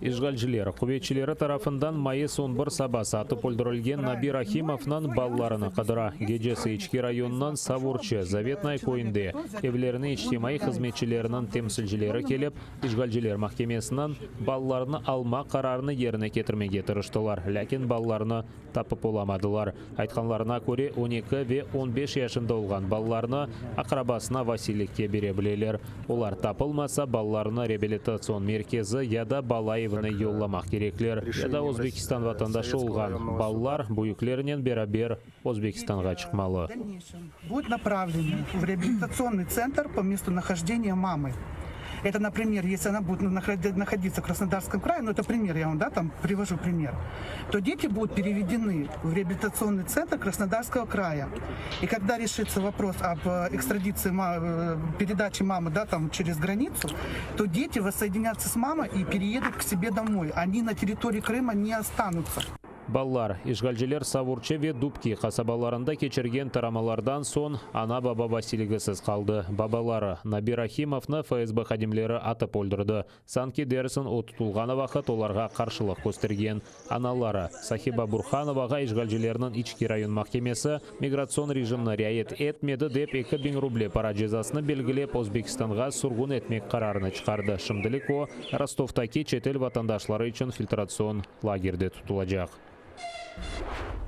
İşğalciler quvetçileri tarafından mayıs 11 sabası atıp öldürilgen Nabi Rahimovnıñ balalarını qıdıra. Gecesi İçki rayonınıñ Savurçı, Zavetnaya, köyünde evlerine içtimaiy hızmetçileriniñ temsilcileri kelip, işğalciler mahkemesiniñ balalarını almaq qararını yerine ketirmege tırıştılar, lâkin balalarını tapıp olamadılar. Aytqanlarına köre, 12 ve 15 yaşında olğan balalarnı aqrabasına vasiylikke bere bileler. Olar tapılmasa, balalarnı reabilitatsion merkezi ya da bala evine yollamaq kerekler. Ya da Özbekistan vatandaşı olğan balalar büyüklernen beraber Özbekistanğa çıqmalı. Будет направлены в реабилитационный центр по месту нахождения мамы. Это, например, если она будет находиться в Краснодарском крае, ну это пример, я вам, да, там привожу пример, то дети будут переведены в реабилитационный центр Краснодарского края. И когда решится вопрос об экстрадиции, передаче мамы, да, там, через границу, то дети воссоединятся с мамой и переедут к себе домой. Они на территории Крыма не останутся. Balalar, işğalciler Savurçı ve Dubki qasabalarında keçirgen taramalardan soñ ana-baba vasiyligisiz qaldı. Babaları Nabi Rahimovnı FSB hadimleri atıp öldürdi. Sanki dersiñ o tutulğanı vaqıt olarğa qarşılıq köstergen. Anaları Sahiba Burhanovağa işğalcilerniñ İçki rayon mahkemesi migratsion rejimni riayet etmedi dep 2000 ruble para cezasını belgilep Özbekistanğa sürgün etmek qararını çıqardı. Şimdilik o Rostovdaki çetel vatandaşları içün filtratsion lagerde tutulacaq.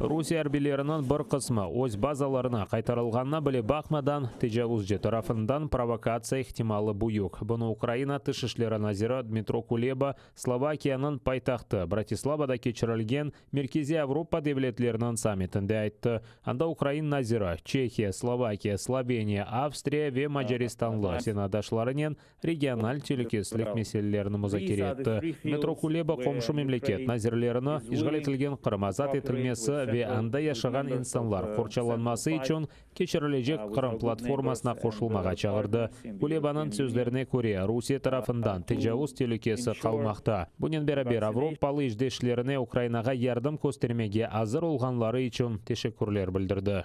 Rusiye arbiyleriniñ bir qısmı öz bazalarına qaytarılğanına bile baqmadan, tecavuzcı tarafından provokatsiya ihtimalı büyük. Bunı Ukraina Tış işleri naziri Dmitro Kuleba Slovakiyanıñ paytahtı Bratislavada keçirilgen Merkeziy Avropa devletleriniñ sammitinde ayttı. Anda ukrain naziri Çehiya, Slovakiya, Sloveniya, Avstriya ve Macaristanlı zenaatdaşlarınen regional telükesizlik meselelerini muzakere etti. Dmıtro Kuleba qomşu memleket nazirlerini işğal etilgen Qırım azat etilmesi ve anda yaşağan insanlar qorçalanması içün keçirilecek Qırım platformasına qoşulmağa çağırdı. Kulebanıñ sözlerine köre, Rusiye tarafından tecavuz telükesi qalmaqta. Bunen beraber, avropalı işdeşlerine Ukrainağa yardım köstermege azır olğanları içün teşekkürler bildirdi.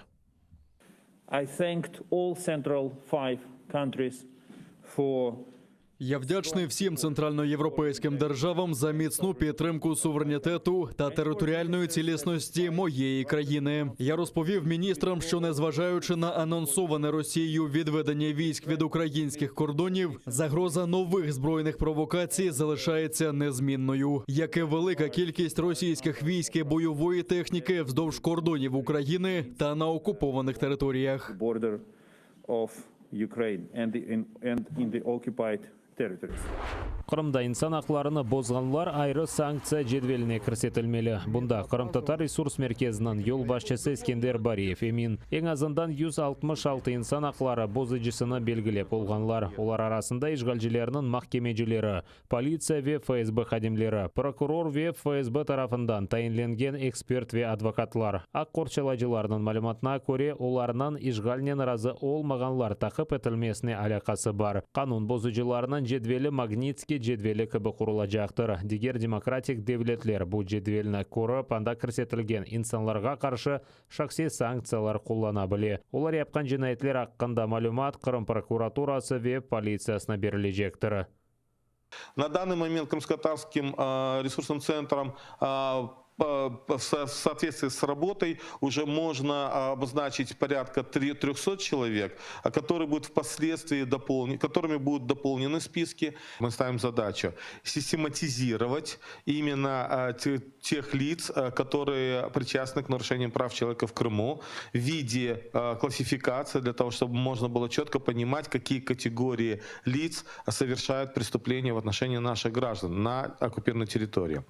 I thanked all Central Five countries for Я вдячний всім центральноєвропейським державам за міцну підтримку суверенітету та територіальної цілісності моєї країни. Я розповів міністрам, що незважаючи на анонсоване Росією відведення військ від українських кордонів, загроза нових збройних провокацій залишається незмінною, як і велика кількість російських військ і бойової техніки вздовж кордонів України та на окупованих територіях. border of Ukraine and in the occupied territories. Qırımda insan aqlarını bozğanlar ayrı sanktsiya cedveline kirsetilmeli. Bunda Qırımtatar resurs merkeziniñ yolbaşçısı Eskender Bariyev emin. Eñ azından 166 insan aqları bozucısını belgilep olğanlar. Olar arasında işğalcilerniñ mahkemecileri, politsiya ve FSB hadimleri, prokuror ve FSB tarafından tayinlengen ekspert ve advokatlar. Aq qorçalayıcılarnıñ malümatına köre, olarnıñ işğalnen razı olmağanlar taqip etilmesine alâqası bar. Qanun bozucılarnıñ cedveli Magnitskiy cedveli kibi qurulacaqtır. Diger demokratik devletler bu cedvelni körip, anda kirsetilgen insanlarğa qarşı şahsiy sanktsiyalar qullana bile. Olar yapqan cinayetler aqqında malümat Qırım prokuraturası ve politsiyasına berilecektir. На данный момент Крымско-Татарским ресурсным центром в соответствии с работой уже можно обозначить порядка 300 человек, которые будут впоследствии дополнены, которыми будут дополнены списки. Мы ставим задачу систематизировать именно тех лиц, которые причастны к нарушениям прав человека в Крыму в виде классификации, для того, чтобы можно было четко понимать, какие категории лиц совершают преступления в отношении наших граждан на оккупированной территории.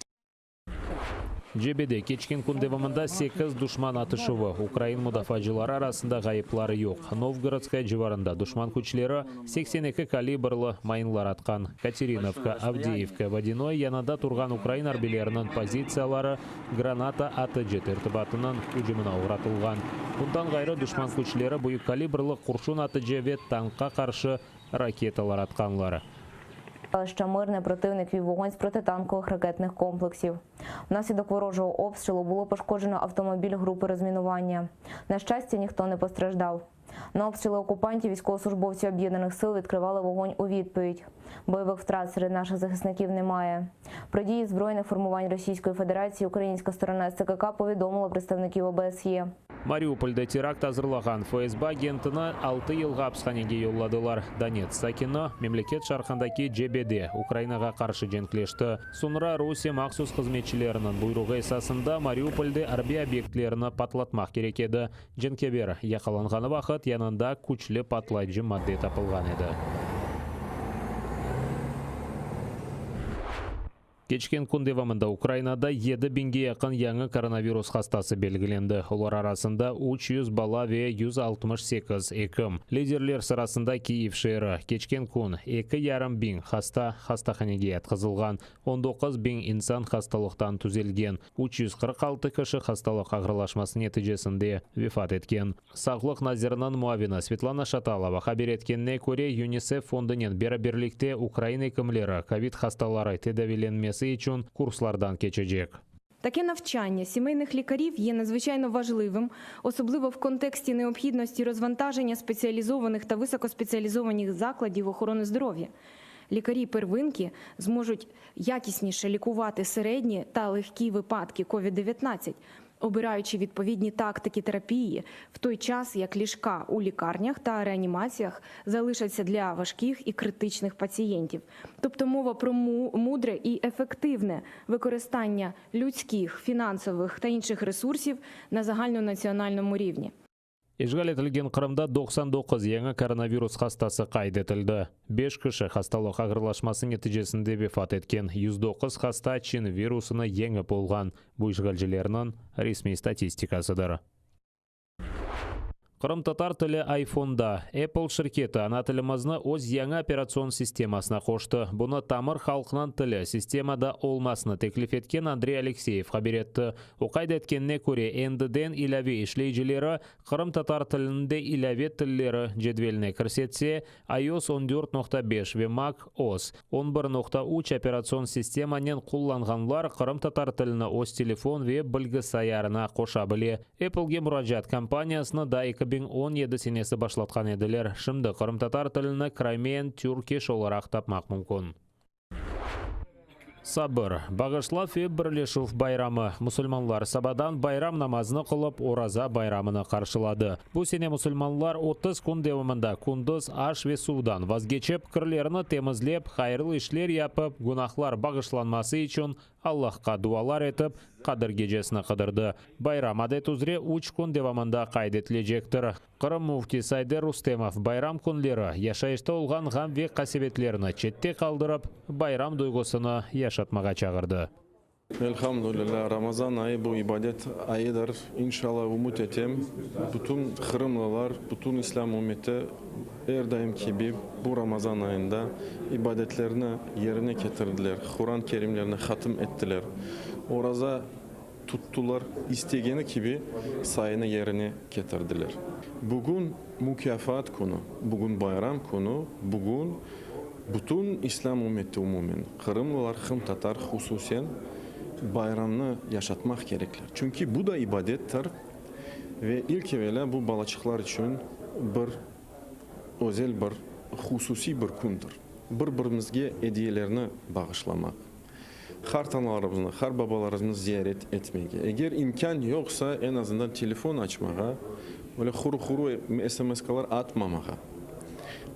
Cebede keçken kün devamında 8 duşman atışuvı, ukrain mudafaacıları arasında ğayıpları yoq. Novgorodskaya civarında duşman küçleri 82 kalibrlı mayınlar atqan. Katerinovka, Avdeyevka, Vodяное yanında turğan ukrain arbiyleriniñ pozitsiyaları granata atıcı tertibatınıñ ücümine oğratılğan. Bundan ğayrı duşman küçleri büyük kalibrlı qurşun atıcı ve tankqa qarşı raketalar atqanlar. Селища Мирне противник вів вогонь з протитанкових ракетних комплексів. Внаслідок ворожого обстрілу було пошкоджено автомобіль групи розмінування. На щастя, ніхто не постраждав. На обстріли окупантів військовослужбовці об'єднаних сил відкривали вогонь у відповідь. Бойових втрат серед наших захисників немає. Про дії збройних формувань Російської Федерації українська сторона СЦКК повідомила представників ОБСЄ. Mariupolde terakt azırlağan FSB agentini altı yılğa apishanege yolladılar. Donetsk sakini memleket şarqındaki cebede Ukrainağa qarşı cenkleşti. Soñra Rusiye mahsus hızmetçileriniñ buyruğı esasında Mariupolde arbiy obyektlerni patlatmaq kerek edi. Cenkâver yaqalanğanı vaqıt yanında küçlü patlayıcı madde tapılğan edi. Keçken kün devamında Ukrainada yedi biñge yaqın yañı koronavirus hastası belgilendi, olar arasında 300 bala ve 168 ekim. Liderler sırasında Kiyev şeeri. Keçken kün eki yarım biñ hasta hastahanege yatqızılğan, 19 biñ insan hastalıqtan tüzelgen, 346 kişi hastalıq ağırlaşması neticesinde vefat etken. Sağlıq naziriniñ muavini Svetlana Şatalova haber etkenine köre, UNICEF fondunen beraberlikte ukrain ekimleri kovid hastaları tedaviylenmesi içün kurslardan keçecek. Таке навчання сімейних лікарів є надзвичайно важливим, особливо в контексті необхідності розвантаження спеціалізованих та високоспеціалізованих закладів охорони здоров'я. Лікарі первинки зможуть якісніше лікувати середні та легкі випадки COVID-19, обираючи відповідні тактики терапії, в той час як ліжка у лікарнях та реанімаціях залишаться для важких і критичних пацієнтів. Тобто мова про мудре і ефективне використання людських, фінансових та інших ресурсів на загальнонаціональному рівні. İşğal etilgen Qırımda 99 yañı koronavirus hastası qayd etildi. Beş kişi hastalıq ağırlaşması neticesinde vefat etken, 109 hasta Çin virusını yeñip olğan. Bu işğalcilerniñ resmiy statistikasıdır. Qırımtatar tili iPhonda. Apple şirketi ana tilimizni öz yañı operatsion sistemasına qoştı. Bunı tamır halqnıñ tili sistemada olmasını teklif etken Andrey Alekseyev haber etti. O qayd etkenine köre, endiden ilâve işleyicileri qırımtatar tilini de ilâve tilleri cedveline kirsetse, iOS 14.5 ve Mac OS 11.3 operatsion sistemanen qullanğanlar qırımtatar tilini öz telefon ve bilgisayarına qoşa bile. Applege muracaat kampaniyasını daa 2017 senesi başlatqan ediler. Şimdi qırımtatar tilini Crimean Turkish olaraq tapmaq mümkün. Sabır, bağışlav ve birleşüv bayramı. Musulmanlar sabadan bayram namazını qılıp, Oraza bayramını qarşıladı. Bu sene musulmanlar 30 kün devamında kündüz aş ve suvdan vazgeçip, kirlerini temizlep, hayırlı işler yapıp, günahlar bağışlanması içün Allahqa dualar etip, Qadir gecesini qıdırdı. Bayram adet üzre üç kün devamında qayd etilecektir. Qırım müftisi Ayder Rustemov bayram künleri yaşayışta olğan ğam ve qasevetlerni çette qaldırıp, bayram duyğusını yaşatmağa çağırdı. Elhamdülillah, Ramazan ayı bu ibadet ayıdır. İnşallah, ümüt etem, bütün qırımlılar, bütün islâm ümmeti er daim kibi bu Ramazan ayında ibadetlerini yerine ketirdiler, Quran Kerimlerini hatım ettiler, oraza tuttular, istegeni kibi sayını yerine ketirdiler. Bugün mukâfat künü, bugün bayram künü, bugün bütün islâm ümmeti umumen, qırımlılar, qırımtatar hususen bayramnı yaşatmaq kerekler. Çünki bu da ibadettir ve ilk evelâ bu balaçıqlar içün bir özel bir hususiy bir kündir. Bir-birimizge ediyelerni bağışlamaq. Qartanalarımıznı, qartbabalarımıznı ziyaret etmege, eger imkân yoqsa, eñ azından telefon açmağa, öyle quru-quru SMSkalar atmamağa,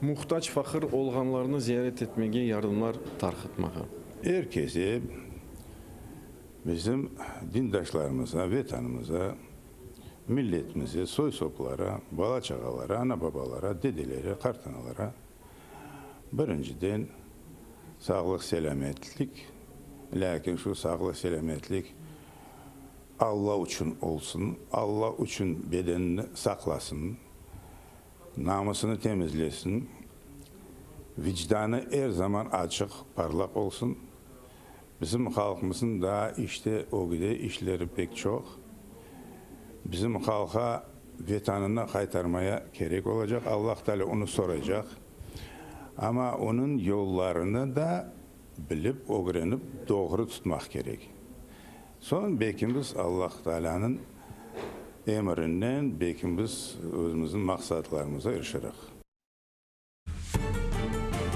muhtac, faqır olğanlarnı ziyaret etmege, yardımlar tarqatmağa. Er kese bizim dindaşlarımıza, Vetanımıza, milletimize, soy-soplara, bala-çağalara, ana-babalara, dedelere, qartanalara Birinciden, sağlıq-selâmetlik, lâkin şu sağlıq-selâmetlik Alla içün olsun, Alla içün bedenini saqlasın, namusını temizlesin, vicdanı er zaman açıq, parlaq olsun. Bizim halqımıznıñ daa işte ögde işleri pek çoq. Bizim halqa Vetanını qaytarmaya kerek olacaq, Allah Teala onı soracaq. Amma onıñ yollarını da bilip, ögrenip, doğru tutmaq kerek. Soñ bekimiz Allah Teala'nıñ. Emirinden, belkim biz özümizniñ maqsatlarımıza irişirik.